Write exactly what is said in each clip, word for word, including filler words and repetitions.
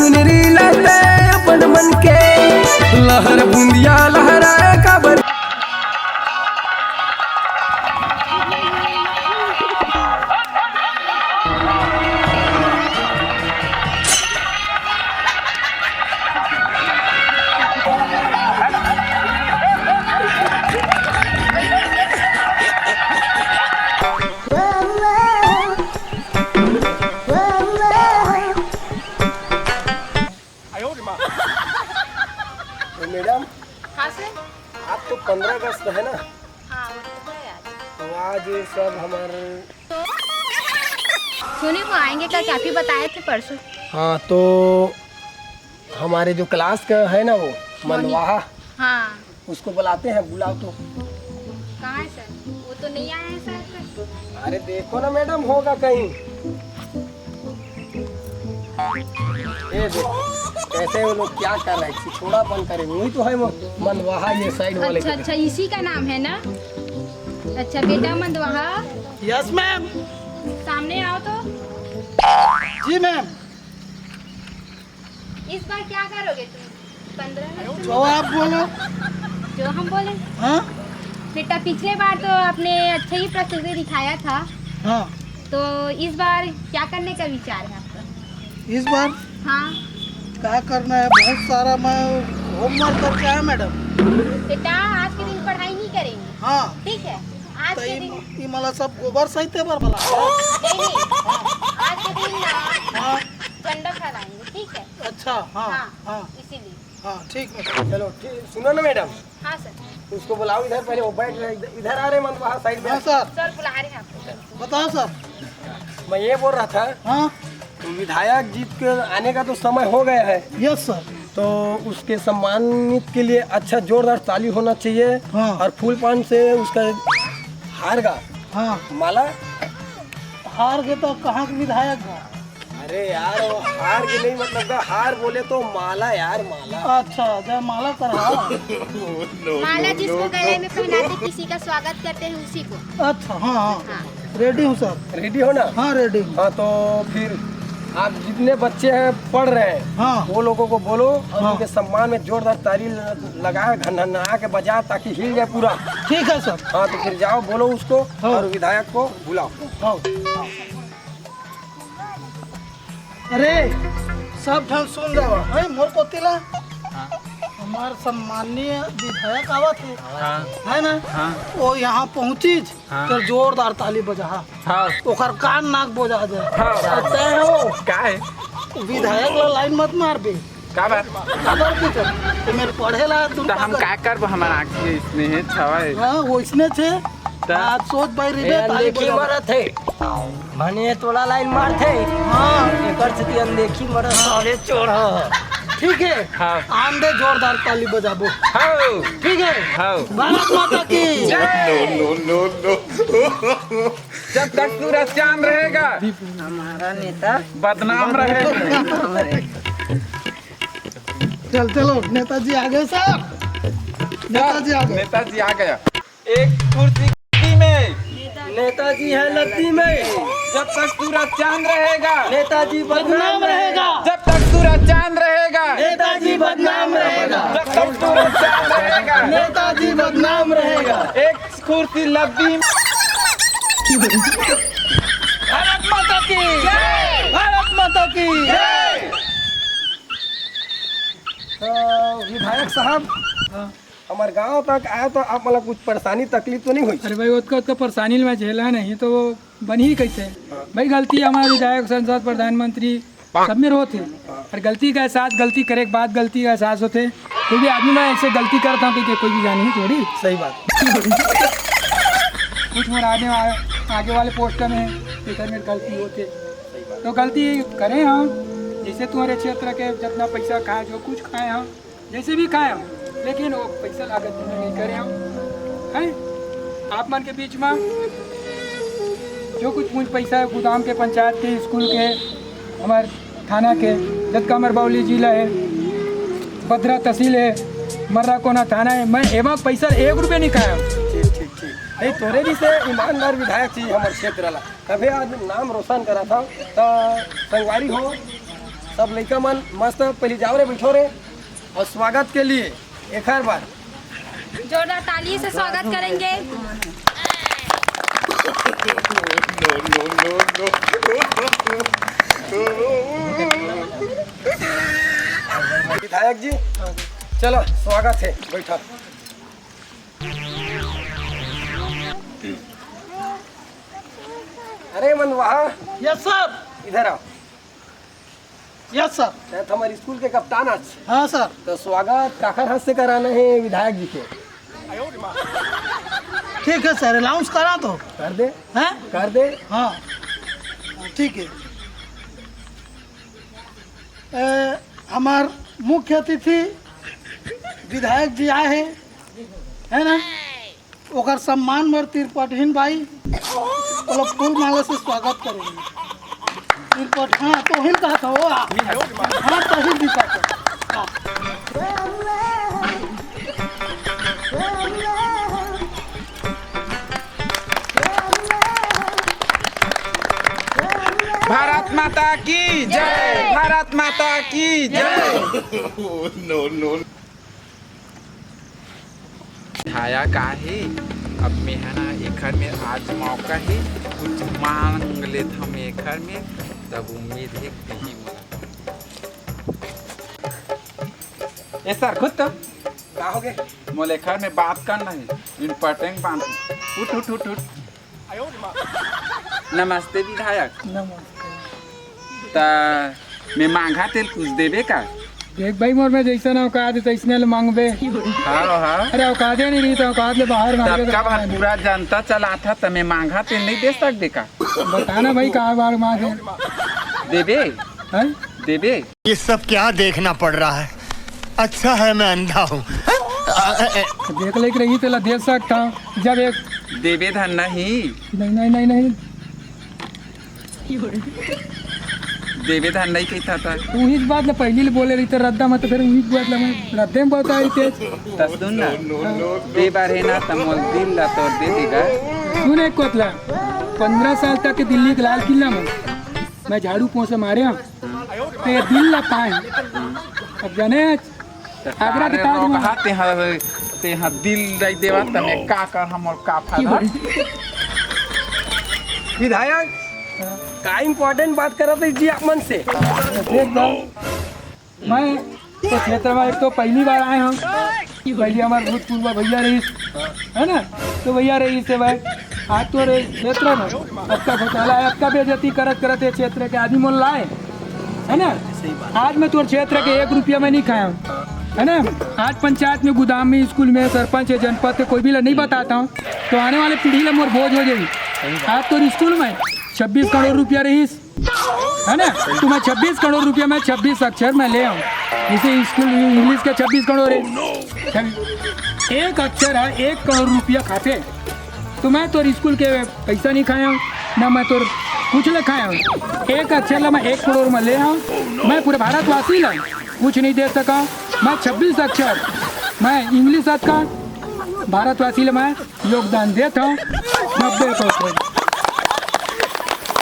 चुनरी ला तैं अपन मन के, लहर बुंदिया लहराए काबर। तो मैडम, हाँ सर। आज तो पंद्रह अगस्त है ना? हाँ, वो तो है आज। तो आज ये सब हमारे सुने, वो आएंगे करके आप ही बताए थे परसों। हाँ, तो हमारे जो क्लास का है ना वो मोनी। मनवाहा, हाँ। उसको बुलाते हैं, बुलाओ तो। कहाँ है सर? वो तो नहीं आया है सर। अरे देखो ना मैडम, होगा कहीं। ये देखो, कैसे वो लोग क्या कर रहे हैं, छिछोरापन करे, वही तो है वो मनवाहा, ये साइड वाले अच्छा, के। अच्छा, इसी का नाम है ना? अच्छा बेटा मंदवाहा। Yes ma'am. सामने आओ तो। जी मैम। इस बार क्या करोगे तुम? पंद्रह अगस्त में जो आप बोलो। जो हम बोले। हाँ। बेटा, पिछले बार तो आपने अच्छा ही प्रस्तुति दिखाया था। हाँ। तो इस बार क्या करने का विचार है आपका? इस बार हाँ। क्या करना है, बहुत सारा मैं होमवर्क करके आया मैडम। बेटा, आज के दिन पढ़ाई नहीं करेंगे। हाँ। ठीक है, आज तो के ये दिन ये मला सब गोबर सहित बर वाला। नहीं, नहीं, आज के दिन ना हाँ। झंडा फहराएंगे, ठीक है? अच्छा, हाँ, हाँ, हाँ। इसीलिए। हाँ, ठीक है। चलो, ठीक, सुनो ना मैडम। हाँ सर। उसको बुलाओ इधर, पहले वो बैठ रहे, इधर, इधर आ रहे मंदवाहा साइड में। हाँ सर। सर बुला रहे हैं आपको। बताओ सर। मैं ये बोल रहा था, हाँ। तो विधायक जी के आने का तो समय हो गया है। Yes sir. तो उसके सम्मानित के लिए अच्छा जोरदार ताली होना चाहिए। हाँ। और फूल पान से उसका हार का हाँ। माला। हार के तो कहाँ के विधायक बा? अरे यार, वो हार के नहीं, मतलब का हार बोले तो माला यार, माला। अच्छा, जय माला कर, हाँ। माला जिसको गले में पहनाते, किसी का स्वागत करते हैं, उसी को। अच्छा, हाँ, हाँ। हाँ। रेडी हूँ सर। रेडी हो ना? हाँ, रेडी हूँ। हाँ, तो फिर आप जितने बच्चे हैं, पढ़ रहे हैं, हाँ। वो लोगों को बोलो और हाँ। उनके सम्मान में जोरदार ताली ल-, लगाए, घनघना के बजाए, ताकि हिल जाए पूरा। ठीक है सर। हाँ, तो फिर जाओ, बोलो उसको हाँ। और विधायक को बुलाओ। हाँ। अरे, सब झन सुन जावा, हैं, मोर कोती ला। हाँ। हमार सम्माननीय विधायक आवत हे, हाँ। है ना? हाँ। वो यहाँ पहुँचिस, हाँ। तो जोरदार ताली बजाहा। हाँ। ओकर कान नाक बोजा जाए। हाँ। और तय हो, का है? विधायक ला लाइन मत मार बे। का बात? काबर की कर? ते मेरे पढ़े ला तुम तो हम पागल। का करब, हमार आँखी इसने है, छवा है। हाँ, वो इसने छे। त आज सोच भाई रिबे, ए, ताली देखी बजाओ। मरत है। भने तोला लाइन मारथे। हाँ। एकर सेती अनदेखी मरत साले चोर ह। ठीक है। हाँ। आन दे, जोरदार ताली बजाबो। हाँ। ठीक है। हाँ। भारत माता की। जय। No, no, no, no। जब तक सूरज चांद रहेगा, हमारा नेता बदनाम रहेगा। चल, चलो, नेताजी आ गए सर। नेताजी आ गए। नेताजी आ गया। एक कुर्सी गद्दी में। नेताजी है लद्दी में। जब तक सूरज चांद रहेगा। नेताजी बदनाम रहेगा। जब तक सूरज चांद रहेगा। नेताजी बदनाम रहेगा। जब तक सूरज चांद रहेगा। नेताजी बदनाम रहेगा। एक कुर्सी लद्दी में। भारत माता की जय। भारत माता की जय। तो विधायक साहब, हाँ। हमार गांव तक आए तो आप मतलब कुछ परेशानी तकलीफ तो नहीं हुई? अरे भाई, ओतका, ओतका परेशानी ल मैं झेला नहीं तो वो बनही कैसे? हाँ। भाई, गलती हमारे विधायक, सांसद, प्रधानमंत्री सब में होत हे। हाँ। और गलती का एहसास, गलती करे के बाद गलती का एहसास होत हे। कोई भी आदमी मैं ऐसे गलती करता हूँ कि कोई भी जानी थोड़ी। सही बात। कुछ मोर आने वाले, आगे वाले पोस्ट में है, इधर में गलती होत हे। सही बात। तो गलती करे हम, जैसे तुम्हारे क्षेत्र के जितना पैसा खाए, जो कुछ खाए हम, जैसे भी खाए हम, लेकिन वो पैसा लागत में नहीं करे हम, हैं? आप मन के बीच में जो कुछ मुझ पैसा है, गोदाम के, पंचायत के, स्कूल के, हमारे थाना के, जतका हमारे बावली जिला है, बदरा तहसील है, मर्रा कोना थाना है, मैं एमा पैसा एक रुपये नहीं खाया। ठीक, ठीक, ठीक। नहीं, तोरे जैसे ईमानदार विधायक चाहिए हमारे क्षेत्र ला। कभी आज नाम रोशन करा था, तो संगवारी हो, सब लइका मन मस्त, पहली जाओ रे, बैठो रे। और स्वागत के लिए एक हर बार जोरदार ताली से स्वागत करेंगे। विधायक जी, चलो, स्वागत है, बैठो। अरे मन वहाँ, यस सर। इधर आओ। Yes sir. ते तो हमारे स्कूल के कप्तान आज। हाँ सर। तो स्वागत काकर हाथ से कराना है विधायक जी के? ठीक है सर, अनाउंस करा तो। कर दे। हैं? कर दे। हाँ, ठीक है। ए, हमार मुख्य अतिथि विधायक जी आए हैं, है ना? ओकर सम्मान बर त्रिपटहीन भाई, ओला फूल माला से स्वागत करेंगे। त्रिपट, हाँ, तो हिन कहा था वो, हाँ, तो हिन दिखा था। हाँ। भारत माता की जय, भारत माता की जय। नो नो। छाया का हे? अब मैं ह ना एखर में आज मौका हे, कुछ मांग लेथंव एखर में, तब उम्मीद हे दिही मोला। ए सर, खुद तो का हो गे? मोला एखर में बात करना हे, इंपॉर्टेंट बात हे। उठ, उठ, उठ, उठ। नमस्ते विधायक। नमस्ते। त मैं मांगा तेल कुछ देबे का? देख भाई, मोर में जैसन औकात हे, तैसने ले मांगबे। हाँ, हाँ। अरे, औकाते नहीं रही तो औकात ले बाहर मांगे तब तो का बात, पूरा जनता चलात हे, त मैं मांगा तेल नहीं दे सकबे का? बता ना भाई, का बार मांगे? देबे? हैं? देबे? ये सब क्या देखना पड़ रहा है? अच्छा है मैं अंधा हूँ। देख ले रही तेला दे सकता हूँ। जब एक देबे धन नहीं। नहीं, नहीं, नहीं, नहीं। देबे धन नहीं कहता था। तू ही बात ला पहली ले बोले रही तो रद्दा मत, फिर वही बात ला मैं रद्दे में बताई तेज। त सुन ना, दे बार है ना, त मोल दिल ला तोर दे देगा। सुन एक कोतला, पन्द्रह साल तक के दिल्ली के लाल किला में मैं झाड़ू पोछा मारे हूँ, ते दिल ला पाए। अब जाने आज त आगरा के ताजमहल। तेहा, तेहा दिल दई देवा, त मैं का कर, हमर का फायदा? विधायक, का इंपॉर्टेंट बात करत हे जी आप मन से? देख भाई, मैं तो क्षेत्र में एक तो पहली बार आए हूँ, पहली हमार भूतपूर्व भैया रहीस, है ना? तो भैया रहीस हे भाई, आज तो रे क्षेत्र में अतका घोटाला हे, अतका बेइज्जती करत करत ये क्षेत्र के आदमी मन लाए, है ना? आज मैं तोर क्षेत्र के एक रुपया मैं नहीं खाया हूँ, है ना? आज पंचायत में, गोदाम में, स्कूल में, सरपंच हे, जनपद के कोई भी ला नहीं बताता हूँ, तो आने वाले पीढ़ी ला मोर बोझ हो जाई। आज तोर स्कूल में छब्बीस करोड़ रुपया रहीस, है ना? तो मैं छब्बीस करोड़ रुपया में छब्बीस अक्षर मैं ले आऊँ। जैसे स्कूल इंग्लिश के छब्बीस करोड़ हे, एक अक्षर हे एक करोड़ रुपया खाथे। तो मैं तोर स्कूल के पैसा नहीं खाया हूँ, ना मैं तोर कुछ ले खाया हूँ। एक अक्षर ला मैं एक करोड़ में ले आऊँ, मैं पूरे भारतवासी ला कुछ नहीं दे सका। मैं छब्बीस अक्षर, मैं इंग्लिश अतका भारतवासी ला मैं योगदान देत हूँ। नब्बे परसेंट।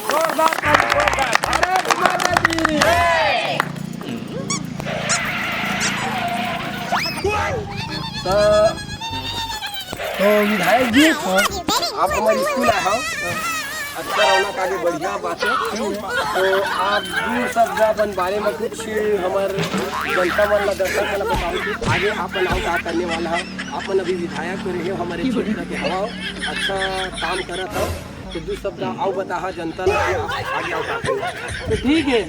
जोरदार ताली, जोरदार। भारत माता की। तो, तो विधायक जी, आप हमारे स्कूल आए हो, अच्छा रौनक आगे बढ़िया बात है। तो आप दू शब्द अपन बारे में कुछ हमारे जनता मन ला, दर्शक मन ला बताओ कि आगे आप मन का करने वाला है। आप मन अभी विधायक में रहे हो, हमारे क्षेत्र के हवा, अच्छा काम करत हो, तो दू शब्द अउ बताहा जनता ला कि आप आगे अउ का करना। तो ठीक है,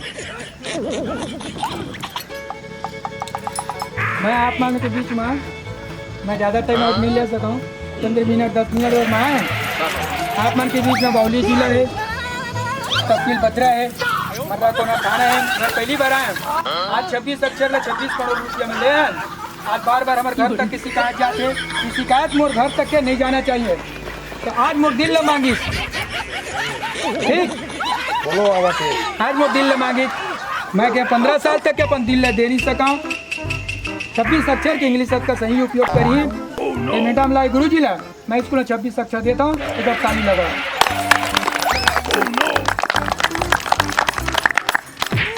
मैं आप मन के बीच में, मैं ज़्यादा टाइम आउट नहीं ले सकता हूँ, पंद्रह मिनट, दस मिनट और मैं आए आप मन के बीच में। बावली जिला है, तहसील बद्रा है, मतलब कोना थाना है। मैं पहली बार आया हूँ, आज छब्बीस अक्षर ला छब्बीस करोड़ रुपया में ले आए। आज बार बार हमारे घर तक की शिकायत जाते, ये शिकायत मोर घर तक के नहीं जाना चाहिए। तो आज मोर दिल ल मांगिस, ठीक, बोलो, आवाज है। आज मोर दिल ल मांगिस, मैं के पंद्रह साल तक के अपन दिल ल दे नहीं सका हूँ। छब्बीस अक्षर के इंग्लिश शब्द का सही उपयोग करिए। ये मैडम ला, गुरु जी ला, मैं स्कूल में छब्बीस अक्षर देता हूँ, इधर ताली लगाओ।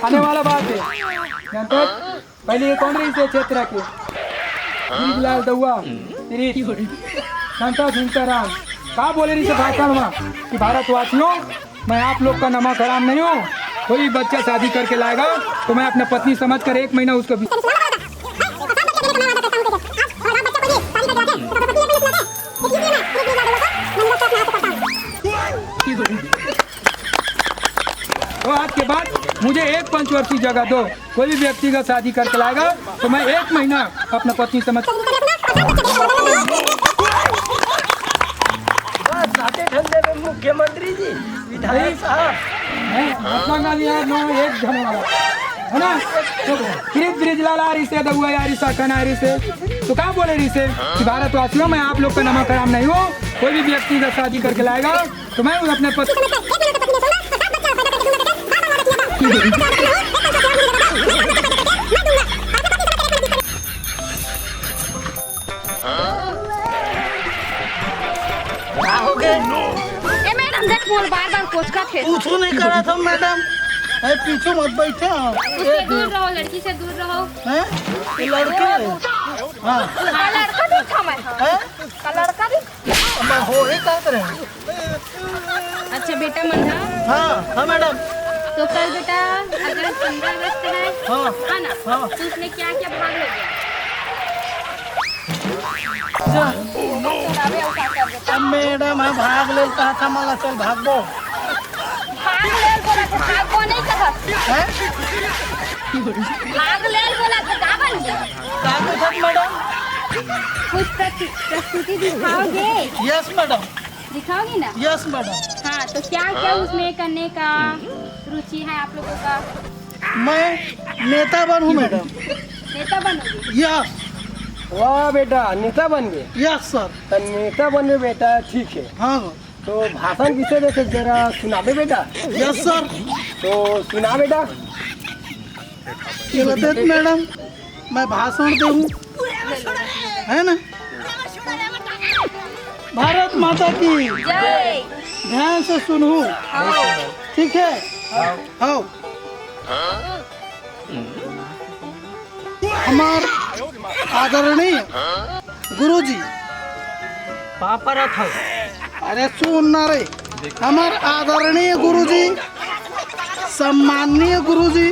आने वाला बात है। जानते हो, पहले ये कौन रहिस हे क्षेत्र के? ब्रिजलाल दउआ, तिरिच, संतोष हिंसा राम। का बोले रहिस हे भाषण में कि भारतवासियों, मैं आप लोग का नमक हराम नहीं हूँ। कोई बच्चा शादी करके लाएगा तो मैं अपना पत्नी समझकर एक महीना उसको भी तो आज के बाद मुझे एक पंचवर्षीय जगह दो। कोई भी व्यक्ति का शादी करके लाएगा तो मैं एक महीना अपना पत्नी समझ। बस आते ठंडे में मुख्यमंत्री जी, विधायक साहब। हैं? महात्मा गांधी यार, मैं एक झन वाला, है ना? तो फिर ब्रिजलाल आ रहिस हे, दउआ आ रहिस हे, कना आ रहिस हे, तो का बोले रहिस हे कि भारतवासियों, मैं आप लोग का नमक हराम नहीं हूँ। कोई भी व्यक्ति का शादी करके लाएगा तो मैं अपने पति का हो गए? ए मैडम, देख मोर बार बार कोचका थे। कुछ नहीं करा था मैडम। ए, पीछू मत बैठे हो। उससे दूर रहो, लड़की से दूर रहो। हैं? ये लड़के हैं। हाँ। हाँ, लड़का भी था मैं, हाँ। हैं? का लड़का भी। मैं हो ही का करे? अच्छा बेटा मंधा। हाँ, हाँ मैडम। तो कल बेटा अगर पंद्रह अगस्त है, हाँ। है ना? हाँ। तो उसमें क्या क्या भाग लोगे? अब मैडम, हम भाग ले कहा था, मला चल भागबो। भाग ले बोला तो भागबो नहीं कहत। हैं? भाग ले बोला तो का बन गया? का कहत मैडम? कुछ प्रस्तु-, प्रस्तुति दिखाओगे? Yes madam. दिखाओगे ना? Yes madam. हाँ, तो क्या क्या उसमें करने का रुचि है आप लोगों का? मैं नेता बनूं मैडम। नेता बनोगे? यस। वाह बेटा, नेता बन गए। Yes sir. तो नेता बने बेटा, ठीक है। हाँ। तो भाषण किसे देते, जरा सुनाबे बेटा। Yes sir. तो सुना बेटा। ये बता मैडम, मैं भाषण दूं, है ना? भारत माता की जय। ध्यान से सुनू, ठीक है? हाँ। हमार आदरणीय गुरुजी। पापा रथ। अरे सुन ना रे, हमार आदरणीय गुरुजी, सम्माननीय गुरुजी,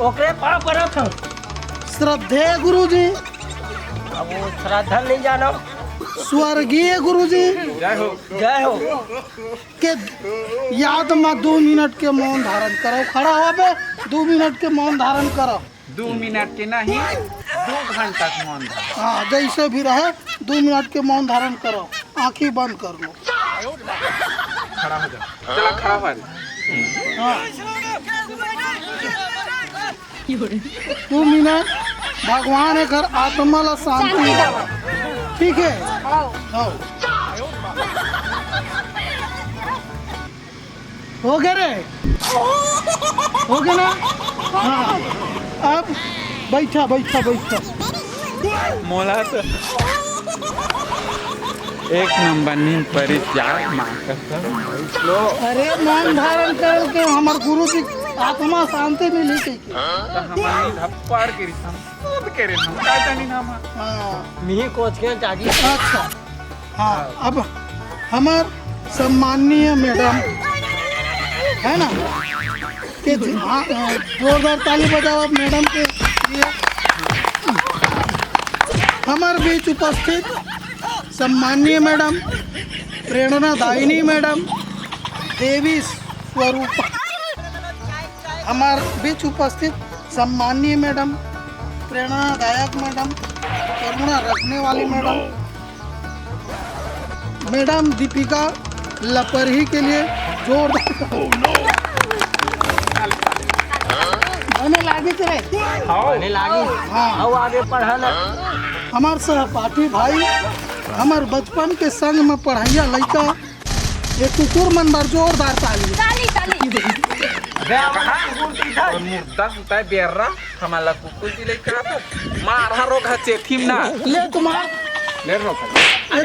ओकरे पापा रथ। श्रद्धेय गुरुजी, अब वो श्रद्धा नहीं जानो। स्वर्गीय गुरुजी। जय हो। जय हो। के याद में दो मिनट के मौन धारण करो। खड़ा हो बे, दो मिनट के मौन धारण करो। दो मिनट के नहीं, दो घंटा के मौन धारण। हाँ, जैसे भी रहे, दो मिनट के मौन धारण करो। आंखी बंद कर लो। खड़ा हो जाओ। चला, खड़ा हो जा। हाँ। दो मिनट, भगवान एकर आत्मा ला शांति दे। ठीक है? हाँ। हो गया रे? हो गया ना? हाँ। अब बैठा, बैठा, बैठा। मोला तो एक नंबर नींद परी यार, माँ कसम। अरे, मौन धारण करके हमर गुरु जी आत्मा शांति मिली थी। तो हमारी धप्पार के रिश्ता हम खुद के रे, हम का जानी नाम। हाँ। मिही कोच के जागी। अच्छा। हाँ, अब हमार सम्माननीय मैडम, है ना, के जी, हाँ, अ, जोरदार ताली बजाओ आप मैडम के लिए। हमार बीच उपस्थित सम्माननीय मैडम, प्रेरणादायिनी मैडम, देवी स्वरूप, हमार बीच उपस्थित सम्माननीय मैडम, प्रेरणादायक मैडम, करुणा रखने वाली मैडम, मैडम दीपिका लपरही के लिए जोरदार। बने लागी रे? बने लागी। हाँ। आओ आगे पढ़ा ना। हमार सहपाठी भाई, हमार बचपन के संग में पढ़ैया लइका, ये कुकुर मन बर जोरदार ताली। ताली, ताली। बे, अब हम कुकुर की था। और मुर्दा सुता है बेर्रा, हमारा कुकुर की लइका था। मारा रोग है चेथी में ना। ले तुम्हार। ले रो भाई। ए, ए,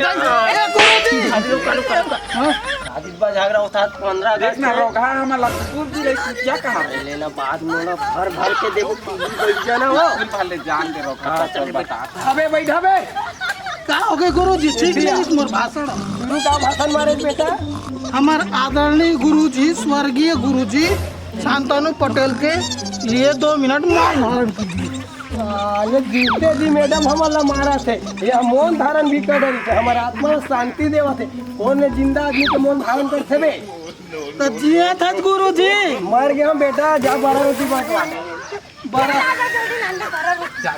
गुरुजी। अभी रुका, रुका, रुका। हाँ? अभी बा झगड़ा होता है पंद्रह अगस्त देख ना, में। रोगहा हमन ला कुकुर भी नहीं कुतिया कहा। अरे लेना, बाद में ना भर भर के देखो, तू भी बैठ जाना हो। कुकुर भले जान दे, रोगहा हाँ, तो चल चल बता। अबे बैठा बे। का हो गए गुरुजी? ठीक ठीक है। नहीं मोर भाषण। गुरु का भाषण मारे बेटा। हमार आदरणीय गुरुजी, स्वर्गीय गुरुजी शांतनु पटेल के लिए दो मिनट मौन धारण कीजिए। साले जीते जी मैडम हमन ला मारा थे। ये मौन धारण भी कर रही थे, हमारे आत्मा ला शांति देवा थे। कौन ने जिंदा आदमी के मौन धारण कर थे बे? तो जिया था गुरुजी। मर गया बेटा, जा बड़ा रोटी बांट ला। बड़ा।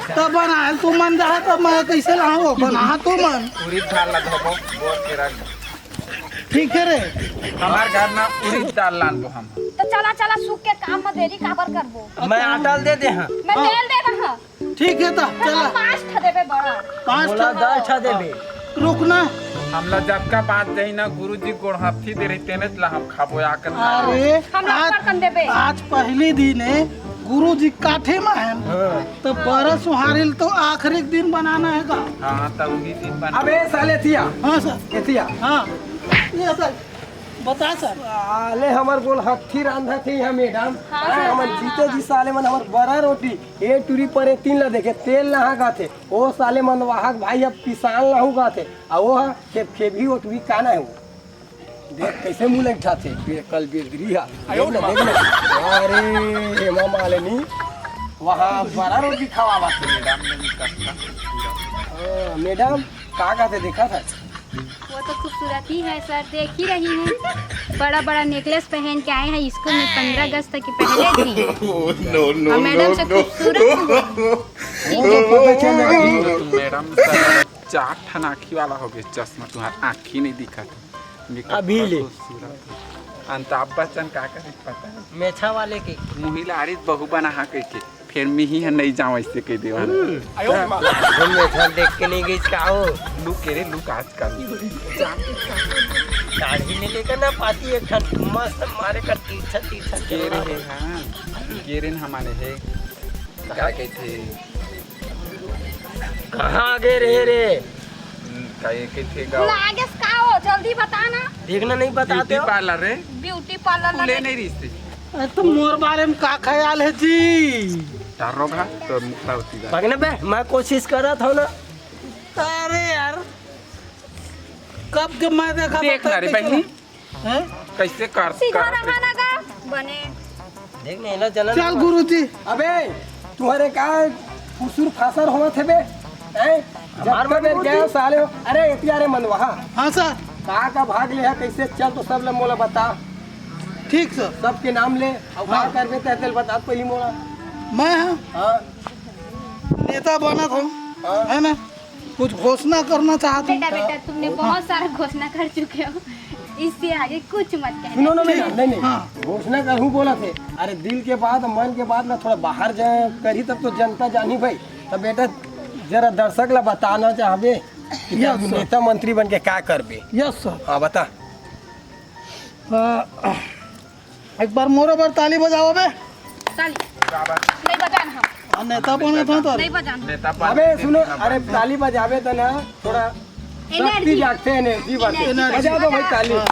तब बनाए तू मन रहा, तब मैं कैसे लाऊं? बना तू मन। उरीद दाल ला धोबो, बोर के रख। ठीक है रे। हमार घर ना उरीद दाल लानबो हम। तो चला, चला, सूख के काम में देरी काबर करबो? मैं आटा दे दे हाँ। मैं हाँ। तेल दे रहा। ठीक है, तो चला। पाँच ठा देबे बड़ा। पाँच बोला ठा। दस ठा देबे। रुक ना। हमला जतका बात जाही ना, गुरुजी गोड़ हाथी दे रही, तेने ला हम खाबो आकर। अरे, हम आज, आकर कन देबे। आज पहली दिन है, गुरुजी काठे में है। हाँ। तो बरस उहारिल तो आखिरी दिन बनाना है का? हाँ, तब उही दिन बना। अबे साले थिया। हाँ सर। एथिया। हाँ। ये सर, बता सर। साले हमर गोल हत्थी रांधा थे यहाँ मैडम। हाँ, हाँ, सर, हमर हाँ, जीते हाँ, जी हाँ। साले मन हमर बड़ा रोटी, ए टूरी पर ए तीन ला देखे, तेल नहा गाथे। ओ साले मन वाहक भाई अब पिसान लाहू गाथे। आ वो हा खेप खेप ही ओटवी काना है वो। देख कैसे मुंह लग ठाथे, बे-, कल बेदरी हा। देख ना, देख ना। अरे, हेमा मालिनी, वहाँ बड़ा रोटी खवावा थे। मैडम ने भी कहा। हाँ, मैडम, का कहते देखा था? वो तो खूबसूरत ही है सर, देख ही रही हूँ। बड़ा बड़ा नेकलेस पहन के आए हैं स्कूल में, पंद्रह अगस्त की पहले थी। और मैडम से खूबसूरत हूँ। वो तो पता चल रहा है। मैडम सर, चार ठन आँखी वाला हो गए, चश्मा तुम्हारा आँखी नहीं दिखा था। अभी ले। खूबसूरत। अमिताभ बच्चन का करे पता है? मेछा वाले के। मुही लारिस बहू बना हा कह के, फिर मिही है नहीं जाओ ऐसे कह देवा। हम्म। हम मेछा देख के नहीं गई का हो? लुक के रे, लुक आजकल। दाढ़ी ले लेकर ना पाती एक ठन मस्त मारे कर तिरछा तिरछा के चल रहा रहे है। हाँ, के रे हमारे है। का कहते? कहाँ गे रहे रे? हम्म, का ये कहते गाँव? लागेस का हो? जल्दी बता ना। देखना नहीं बताते ब्यूटी हो? पार्लर रे। ब्यूटी पार्लर खुले लगे। नहीं रिश्ते। अरे, तो मोर बारे में का ख्याल है जी? तार रोग हा, तो मुखड़ा होती बात। भगने बे, मैं कोशिश करत हूँ ना। अरे यार, कब के मैं देखा देख था, ना रे कैसे बहनी। हैं? कैसे कर, सीधा कर रहा ना गा, बने। देख नहीं ना, चला चल ना। गुरुजी। अबे, तुम्हारे का फुसुर फासर होवत हे बे? हैं? हमार जब मन बेर गुरुजी। गया साले हो। अरे, एतिया रे मनवा। हाँ सर। का का भाग ले है, कैसे चल तो सब ले मोला बता। ठीक सर। सबके नाम ले, और का हाँ। करबे ते तेल बता पहली मोला। मैं हाँ। हाँ। नेता बनत हूँ, हाँ। है ना? कुछ घोषणा करना चाहत हूँ। बेटा, बेटा, तुमने बहुत सारा घोषणा कर चुके हो, इससे आगे कुछ मत कहना। सुनो ना, ठीक है। नहीं, नहीं, हाँ। घोषणा करहूँ बोला थे। अरे, दिल के बात, मन के बात ना थोड़ा बाहर जा करी, तब तो जनता जानी भाई। तब बेटा, जरा दर्शक ला बताना चाहबे कि यस, सर। नेता मंत्री बन के का करबे? Yes, sir. हाँ, बता। आ, एक बार मोरो बर ताली बजाओ बे। ताली। नहीं बजान हम। आ, नेता बने था तो। नहीं बजान। नेता बन अबे के सुनो, दिखा अरे बन। ताली बजावे तो ना थोड़ा एनर्जी। शक्ति जागते, एनर्जी बढ़ते। एनर्जी। बजा दो भाई ताली। हाँ।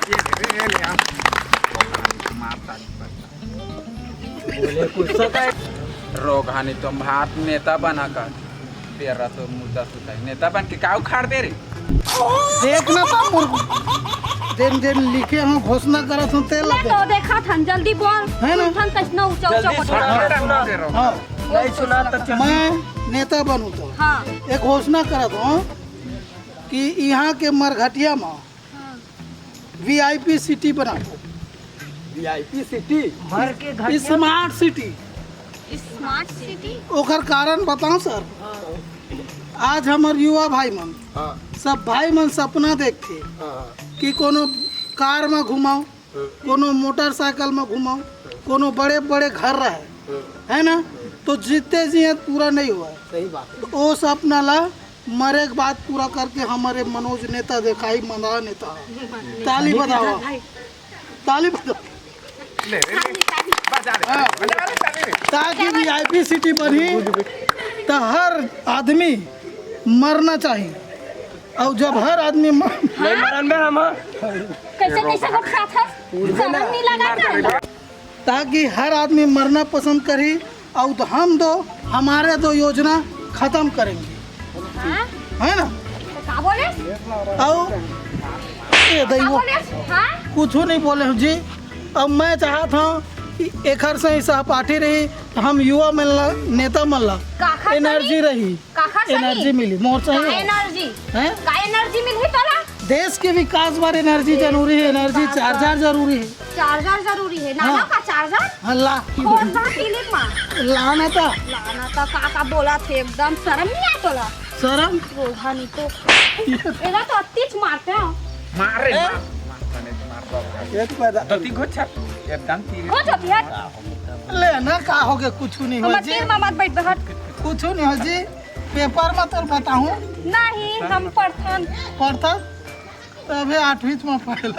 ये ले, ये ले, आ। मार ताली बजा। बोले कुछ तो कहे। रोग हानि तुम भात नेता बना कर। तेरा तो मुद्दा सुधाई। नेता बन के का उखाड़ दे रे? देख ना बाबू, दिन दिन लिखे हम घोषणा करत हूँ तेल मैं लगे। तो देखा था, जल्दी बोल। है ना? तू थन कैसना ऊंचा ऊंचा जल्दी बोल। सुना, हाँ। सुना। हाँ। नहीं सुना तो चल। मैं नेता बनूँ तो हाँ। एक घोषणा करत हूँ कि यहाँ के मरघटिया में हाँ। वीआईपी सिटी बनाबो। VIP city? भर के घटिया। Smart city. Smart city? ओकर कारण बताओ सर। हाँ। आज हमर युवा भाई मन, हाँ। सब भाई मन सपना देखथे हाँ। कि कोनो कार में घुमाओ, हाँ। कोनो मोटरसाइकिल में घुमाओ, हाँ। कोनो बड़े बड़े घर रहे, हाँ। है ना? तो जीते जी पूरा नहीं हुआ है। सही बात है। तो ओ सपना ला मरे के बाद पूरा करके हमारे मनोज नेता देखाई, मंदा नेता। ताली बजाओ। ताली बजाओ। ले, ले, ले। बजा ले, हाँ। बजा ले, ताली ले। ताकि वीआईपी सिटी बनी, तो हर आदमी मरना चाहिए। अउ जब हर आदमी म- नहीं मरन बे हम। कैसे, कैसे गोठियाथस? शरम नहीं लगा था? ताकि हर आदमी मरना पसंद करही, अउ तो हम दो, हमारे दो योजना खत्म करेंगे, हाँ? है ना? तो का बोले? अउ ए का दैवो, बोले? हाँ? कुछ नहीं बोले हूँ जी। अब मैं चाहत हूँ कि एखर से ही सहपाठी रही, हम युवा मन ला, नेता मन ला काखर से एनर्जी नहीं? रही। काखर से एनर्जी नहीं? मिली, मोर से का ही। एनर्जी? हैं? का एनर्जी मिलही तोला? देश के विकास बर एनर्जी जरूरी है, एनर्जी विकास चार्जर बर। जरूरी है। चार्जर जरूरी है, ना हाँ। ना का चार्जर? हाँ, ला। खोल ना किलिप मा। ला ना ता। ला ना ता, का का बोला थे, एकदम शर्म नहीं आए तोला? शर्म? रोहा नहीं तो। एला तो अत्तीच मारते हो। मार रे, हैं? मार, मार, मार, मार, मार। एक पैदा। दो तीन गो छप, एकदम तीर। हो जाती है। ले ना, का हो गया? कुछ नहीं हो हम जी। तीर मा मत बैठ, बैठ। कुछ नहीं हो जी। पेपर में तो बताऊं। नहीं, हम पढ़थन। पढ़थन? तभे आठवीं में पढ़ल।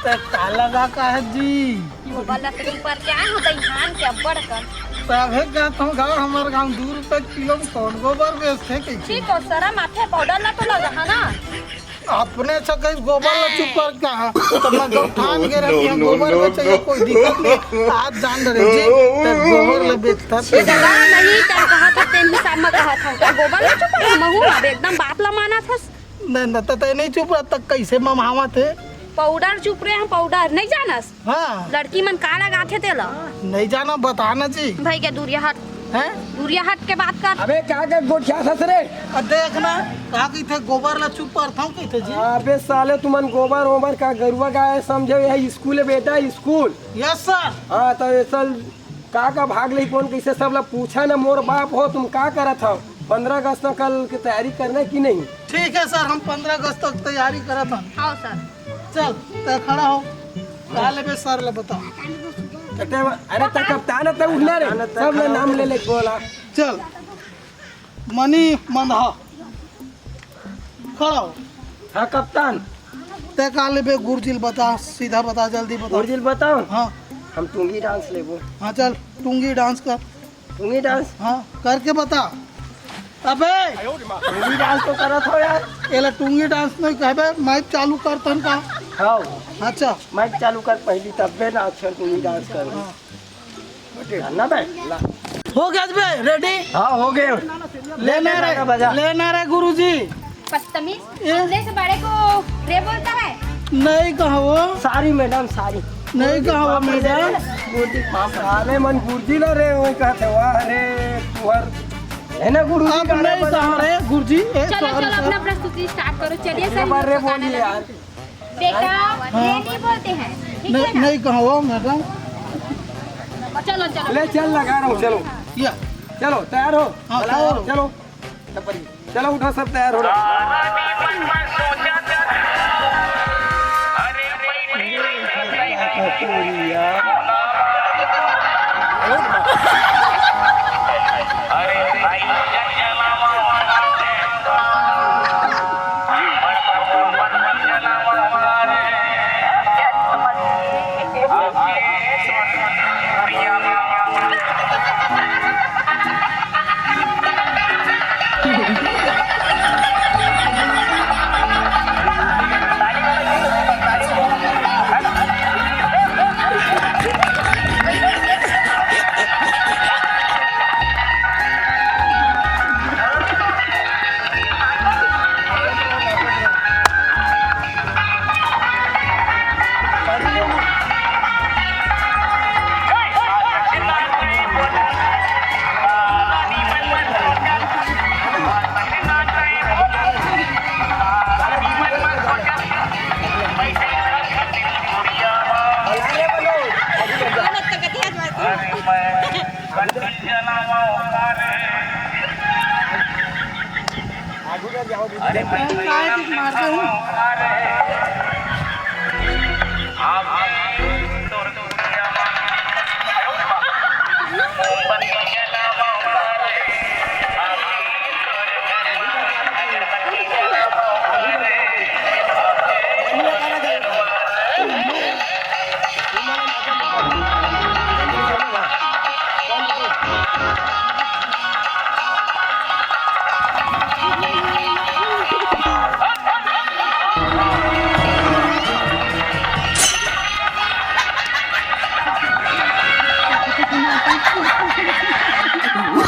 ते का लगा का है जी? गोबर ला चुपर के आए हो, दईहान के अब्बड़ कन। तभे कहत हूँ, गाँव, हमार गाँव दू रुपए किलो में कौन गोबर बेचथे कइसे? ठीक हो, शरम आथे, पाउडर ला तो लगा है ना। अपने से कहीं गोबर ला चुपर का है, तो मैं तो ठान के रखी हूँ, गोबर बेचे ये कोई दिक्कत नहीं। आज जान रहे जी, तो गोबर ला बेचता तो ये दवा नहीं, तब कहा था, तेन हिसाब में कहा था, गोबर ला चुपर है, महू अब एकदम बात ला माना था। नहीं, नहीं, तो, तो नहीं चुप रहा, तक कैसे ममावत है? पाउडर चुप रहे हैं, पाउडर नहीं जानस? हाँ। लड़की मन का लगाथे तेला? नहीं जाना, बता ना जी। भाई के दूरिया हट। हैं? दूरिया हट के बात कर। अबे का के गोठियाथस रे? अब देख ना, का कहिथे, गोबर ला चुप परथव कहिथे जी। अबे साले तुमन गोबर ओबर का गरुआ गाय समझे, यह स्कूल है बेटा, स्कूल। Yes sir. हाँ तो ये सल का का भाग ले कौन कैसे सब ला पूछा ना, मोर बाप हो तुम का करत हो? पन्द्रह अगस्त तक कल की तैयारी करना है कि नहीं? ठीक है सर, हम पन्द्रह अगस्त तक तैयारी करत हन। आओ सर। चल, तै खड़ा हो। का लेबे सर ले बता। कते, अरे तै कप्तान है, तै उठना रे। सब ले नाम ले ले बोला। चल, मनी मंदहा। खड़ा हो। हाँ कप्तान। तै का लेबे गुरुजी ल बता, सीधा बता, जल्दी बता। गुरुजी ल बताओ? हाँ। हम टूंगी डांस लेबो। हाँ चल, टूंगी डांस कर। टूंगी डांस? हाँ, करके बता। अबे! टूंगी डांस तो करत हो यार। एला टूंगी डांस नहीं कहबे, माइक चालू कर तन का। हाँ। अच्छा। माइक चालू कर पहली, तब्बे ना अच्छा टूंगी डांस कर। हाँ। जानना बे? ला। हो गया बे, रेडी? हाँ, हो गए। लेना रे, बजा। लेना रे गुरुजी। बदतमीज, ए? अपने से बड़े को रे बोलता है? नहीं कहा वो। Sorry madam, sorry. नहीं कहा वो मैडम। गुरुजी, माफ कर। साले मन गुरुजी ला रे, वही कहते, वाह रे, तुहर। है ना गुरुजी अब का रे नहीं बजा। कहा रे गुरुजी, ए, चलो, सॉरी, चलो, सॉरी। अपना प्रस्तुति स्टार्ट करो, चलिए, एक सर, बार रे इनको बोलिए गाना यार। बेटा, हाँ। ये नहीं बोलते हैं, ठीक नहीं, है ना? नहीं कहा वो मैडम। चलो, चलो। ले, चल, लगा रहा हूँ, चलो। या। चलो, तैयार हो? हाँ, चलो, तैयार हो। चलो। चलो, उठो, सब तैयार हो।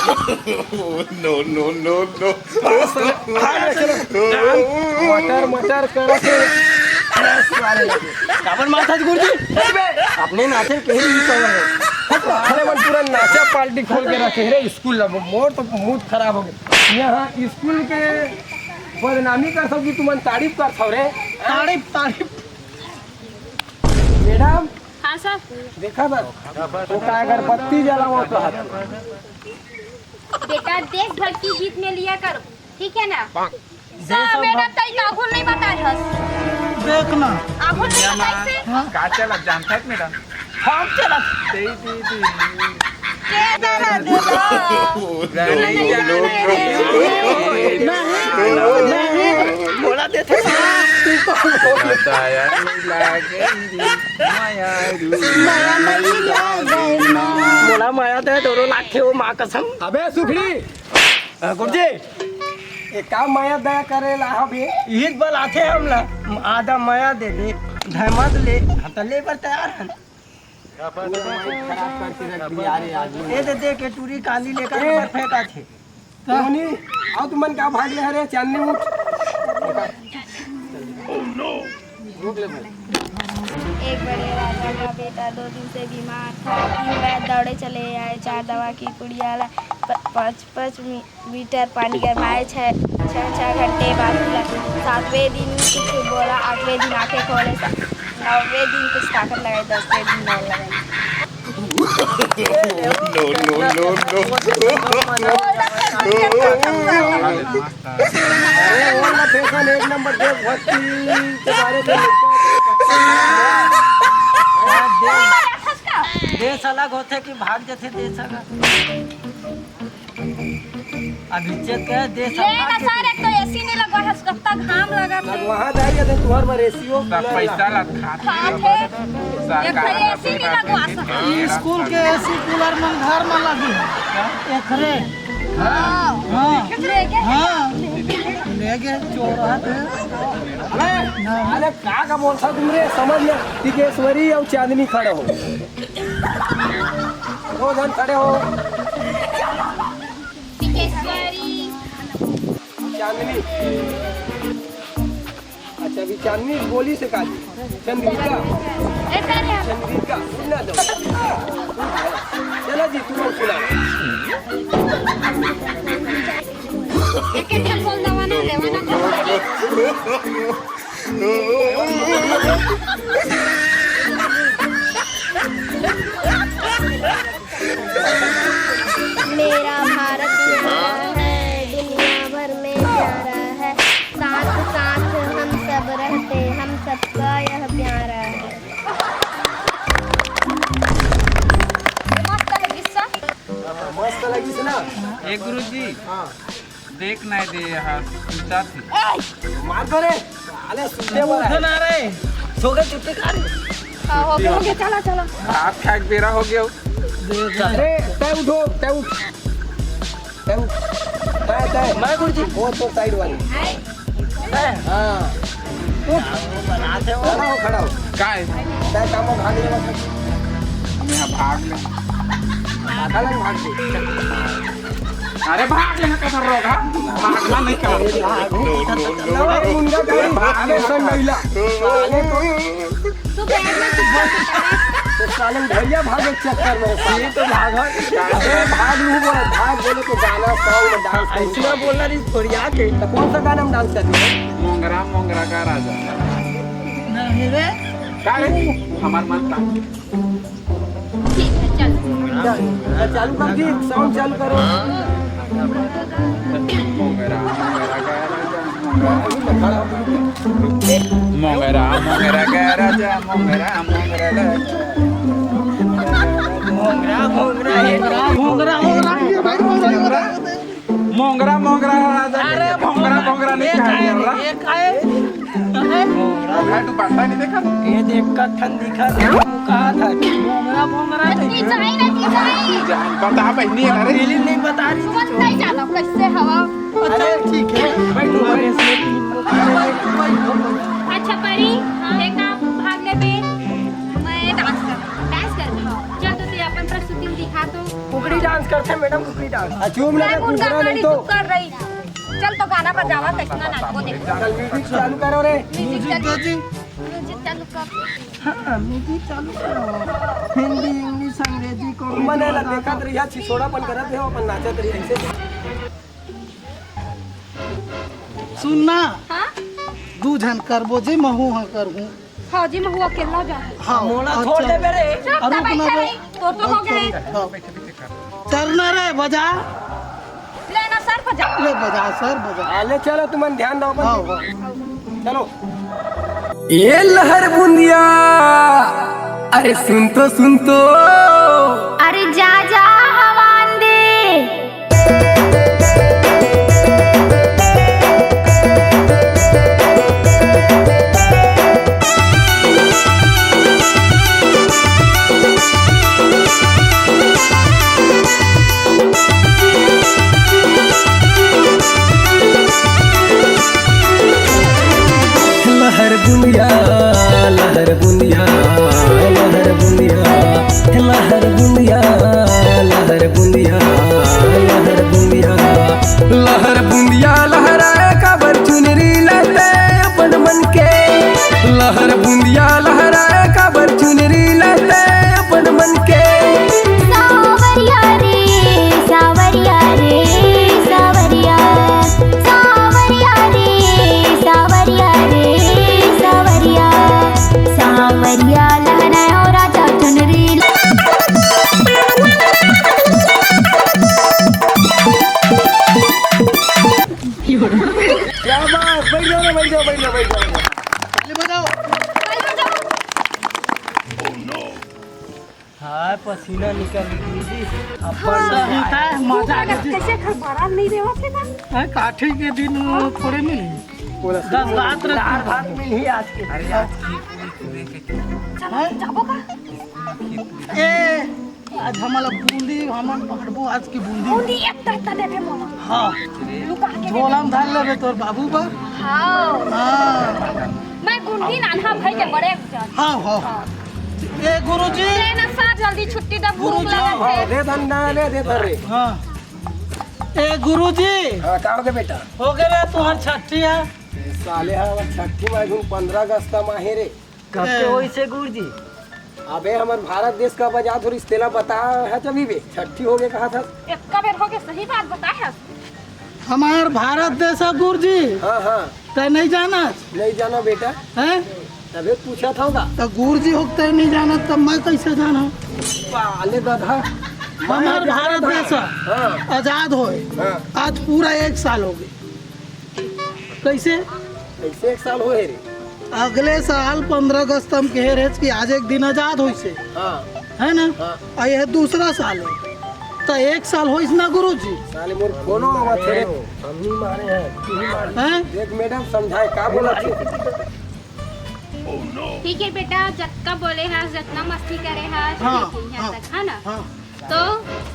No, no, no, no। मटर मटर करत हे। काबर मारथस गुरुजी? अपने नाचे के ही सवाल है। अरे मन पूरा नाचा पार्टी खोल के रखे रे स्कूल ला। मोर तो मूड खराब हो गया। यहाँ स्कूल के बदनामी कर सब की तुमन तारीफ कर सब रे। तारीफ, तारीफ। मैडम, हाँ सर। देखा था, वो का अगरबत्ती जलावत रहत। बेटा, देशभक्ति गीत में लिया करो, ठीक है ना? सर, मैडम, तई तो आगुल नहीं बताए हस। देख ना। आगुल नहीं बताए से? का चलत जानथस मैडम? हम चलत। दे, दे, दे। के दे रहा, दे रहा। नहीं, नहीं, नहीं, नहीं। बोला देथे। बताया नहीं लागे। माया रू। माया नहीं लागे ना। मोला माया दे, दोनों लाख थे वो माँ कसम। अबे सुखड़ी। अ, गुरुजी, ये का माया दया करे ला हबे? ईद बल आथे हमला, आधा माया दे दे, धमद ले, हम त ले बर तैयार हन। खराब करके रख दिया रे आदमी। ये दे दे के टूरी काली लेकर ए! ऊपर फेंका थे। मोनी, आओ तुमन का भाग ले हरे, चांदनी उठ। एक बड़े राजा का बेटा दो दिन से बीमार था। तीन बार दौड़े चले आए, चार दवा की पुड़िया ला, प-, पाँच, पाँच मी-, मीटर पानी गरमाए, छः, छः, छः घंटे बाद पिला। सातवें दिन कुछ बोला, आठवें दिन आंखें खोले, सा-, नौवें दिन कुछ ताकत लगाई, दसवें दिन नौ लगाई। No, no, no, no। अरे, वो ना फैशन एक नंबर देशभक्ति के बारे में लिखा है। देश अलग होथे कि भाग जथे देश अलग। अभी चेक कर देश ले अलग ना होथे। सारे, तो एसी नहीं लगवा है, कत्ता घाम लगा थे। लगवा है, दाई, अगर तुहर बर एसी हो, सब कूलर पैसा ला। ला खा खाथे। सरकार एक भाई एसी नहीं लगवा सकता। ई स्कूल के एसी कूलर मन घर में लगे। एकरे। हाँ। हाँ। लेके हाँ। लेके चोरा थे। अरे, अरे, का का बोलता तुम रे? समझ में टिकेश्वरी और चांदनी खड़ा हो। दो जन खड़े हो। टिकेश्वरी। चांदनी। अच्छा, अभी चांदनी बोली से का जी? चंद्रिका। ए, करे हम। चंद्रिका, सुन ना दो। चलो जी, तुम लोग सुनाओ। एक एक बोल दवा ना, लेवा ना। मेरा भारत प्यारा है, दुनिया भर में प्यारा है, साथ साथ हम सब रहते, हम सबका यह प्यारा है। मस्त लगिस ना? ए गुरुजी, हाँ। देख नहीं दे, यहाँ सोचा थे। मार दो रे, साले सुनते वो है। उठो ना रे, सो गए चुट्टी खा रहे। हाँ, हो गया, हो गया, चला, चला। हाथ खा के बेरा हो गया। अरे, तय उठो, तय उठ। तय उठ। तय, तय। मैं गुरुजी। वो तो साइड वाली। मैं? हाँ। उठ। खड़ा हो, खड़ा हो। काय? तय कामो खा लिए बस। यहाँ भाग ले। भागा नहीं, भाग ले। अरे भाग यहाँ का रोग है, भागना नहीं का। अरे मुंडा कहीं भाग ले, सब महिला। साले तो तू बैग में कुछ तो साले उधरिया भागे चक्कर में। ये तो भाग है। अरे भाग नहीं बोला, भाग बोले तो गाना, सॉन्ग में डांस ऐसे ना बोलना नहीं, थोड़ी आके। तो कौन सा गाना में डांस करती है? मोंगरा मोंगरा का राजा। नहीं रे। का रे? हमार मन का। ठीक है, चल। चल, चालू कर दी, साउंड चालू करो। मोंगरा, मोंगरा, गा राजा, मोंगरा, मोंगरा, गा राजा। मोंगरा, मोंगरा, हे राजा। मोंगरा, मोंगरा, ये भाई, मोंगरा, मोंगरा। मोंगरा, मोंगरा राजा, अरे, भोंगरा, भोंगरा नहीं ये खाया काय, यार। ये काय? अरे, तू बांधा नहीं देखा? ये देख का ठंडी खा, तू कहा था कि भोंगरा, भोंगरा नहीं। तीसरा ही ना, तीसरा ही। बता बहनी है ना रे। पहले नहीं बता रही थी। बस नहीं जाना, कैसे हवा? अच्छा, ठीक है। बैठो, बैठो। अच्छा परी, देखा भाग लेबे। मैं डांस कर, डांस कर। चल तो ते अपन प्रस्तुति दिखा तो। कुकरी डांस करथे मैडम, कुकरी डांस। आ, चुप ना मैं रे, कुंडा कुकरा नहीं काड़ी तो। चुप कर रही। चल तो गाना बजावा, कैसना नाचबो देख। चल म्यूजिक चालू करो रे। म्यूजिक म्यूजिक चालू। दे जी। म्यूजिक चालू कर। हाँ, म्यूजिक चालू करो। हिंदी, इंग्लिश, अंग्रेजी, कॉमेडी, मजा ला मजाक। देखत रहिया, छिछोड़ापन करत रहिया, अपन नाचत रहिया ऐसे। सुन ना। हाँ? दू झन करबो जी, महू ह करहूँ। हाँ जी, महू अकेला जा। हाँ, मोला अच्छा। छोड़ देबे रे। चुप, अरे तब रुक ना ऐसे बे। रही, तोर तो हो गए। हाँ। करना रे, बजा। ले ना सर बजा। ले बजा, सर बजा। हाँ, ले चलो, तुमन ध्यान दो अपन। हाँ, हाँ। चलो। ए लहर बुंदिया, अरे सुन तो, सुन तो। अरे जा, जा, हवान दे। लहर बुंदिया, लहर बुंदिया, लहर बुंदिया, लहर बुंदिया, लहर बुंदिया, लहर बुंदिया, लहर बुंदिया लहराए काबर चुनरी लहराए अपन मन के। लहर बुंदिया लहराए काबर चुनरी लहराए अपन मन के। सावरिया रे, सावरिया रे, सावरिया। सावरिया रे, सावरिया रे, सावरिया। सावरिया लहराए ओ राजा चुनरी। क्या बात, बैठ जाओ ना, बैठ जाओ, बैठ जाओ, बैठ जाओ। ताली बजाओ। हाय, पसीना निकल गई जी। अपन सही था, मजा आ गया जी। कैसे घर बड़ा नहीं देवा थे ना? हैं, काठी के दिन थोड़े मिली। बोला, दस रात रख दाल भात मिली आज के। अरे, आज खीर पूरी चूल्हे के। चलो, हैं? जाबो का? ए, आज हमला बूंदी, हमन बांटबो आज की बूंदी। बूंदी एक तहता देबे मोला। हाँ। लुका के झोला में धर लेबे तोर बाबू बा। हाँ। हाँ। मैं गुंडी नान्हा भाई के बड़े जान। हाँ, हाँ। हाँ। ए गुरुजी। ले ना सा जल्दी छुट्टी दे, भूख गुरुजी। लगा हाँ, है। दे धन ना, ले दे धन रे। हाँ। ए गुरुजी। हाँ, का हो गया बेटा? हो गया बे, तुहार छठी है। ए, साले हाँ, छठी में अभी पंद्रह अगस्त में आहे रे। कब के ए। होइस हे गुरुजी? अबे हमर भारत देश कब आजाद होइस तेला बता है तभी बे, छठी हो गए कहा था। एक्का बेर हो गए, सही बात बताए है। हमार भारत देश है गुरुजी। हाँ, हाँ। तै नहीं जाना? नहीं जाना बेटा। हैं? तबे पूछा था होगा। तो गुरुजी हो तै नहीं जाना तब मैं कैसे जाना? पाले दादा। हमार भारत देश है। हाँ। आजाद होए। हाँ। आज पूरा एक साल हो गए। कैसे? कैसे एक साल होए रे? अगले साल पंद्रह अगस्त हम कहे रहे कि आज एक दिन आजाद होइस हे। हाँ। है ना? हाँ। आ यह दूसरा साल है। तो एक साल होइस ना गुरुजी? साले मोर फोनो आवत हे रे। हम नहीं मारे हैं, तू ही मारे। हैं? देख मैडम समझाए का बोला थे? ठीक है बेटा, जतका बोले हस, जतना मस्ती करे हस, हाँ, ठीक है, यहाँ हाँ, तक, है ना? हाँ। तो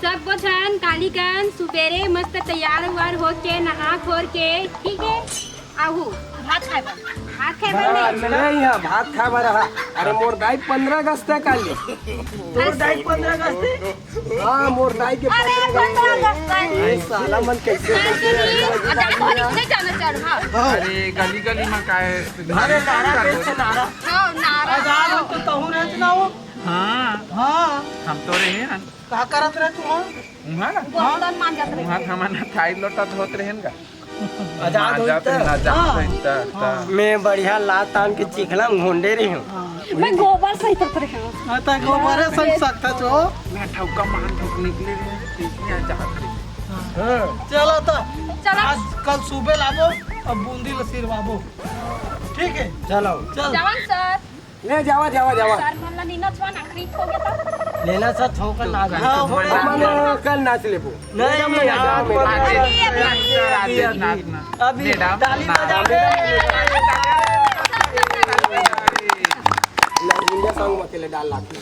सब झन काली कन सुबेरे मस्त तैयार उयार होके, नहा खोर के, ठीक है, आहू भात खाए बर। भात खाए बर हाँ, नहीं। नहीं, यहाँ भात खाए बर रहा। अरे मोर दाई पंद्रह अगस्त है काली। तोर दाई पंद्रह अगस्त है? हाँ, मोर दाई के अरे, पंद्रह अगस्त है। पंद्रह अगस्त है। ये साला मन कैसे, कैसे अरे, अभी नहीं जाना चाह रहा। अरे, गली गली में का है? अरे, नारा बेच नारा। हाँ, नारा। आजाद हो तो तहू रहत ना हो। हाँ। हाँ। हम तो रहे हैं। का करत रहे तू वहाँ? वहाँ ना? बर्तन मांजत रहे। वहाँ हमारा थाई लोटा धोत रहे ना। आजाद मांजत होता। रहे, आजाद हाँ। होता, हाँ। मैं बढ़िया लात तान के चिखला में घोंडे रही हूँ। हाँ। मैं गोबर सहित रहे हूँ। हाँ, तो गोबर है सही सकता छो। मैं ठौका मान ठोक निकले रहे, ठीक है, आजाद रहे। हाँ। चलो तो चलो। आज कल सुबह लाबो, अब बूंदी ल सिरवाबो। ठीक है? चलो। चल। जवान सर। ले जावा, जावा, जावा। सर, मन ला नीना छुआ ना, खरीद हो गया था। लेना सर, थोका ना हाँ, जाए। थोड़े मन कल नाच लेबो। नहीं, मैडम, नहीं, मैडम, आप मैडम। अभी, अभी, अभी, अभी, अभी, अभी। अभी मैडम, ताली मैडम। बजा दे। ले, इंडिया song में अकेले डाल लाती।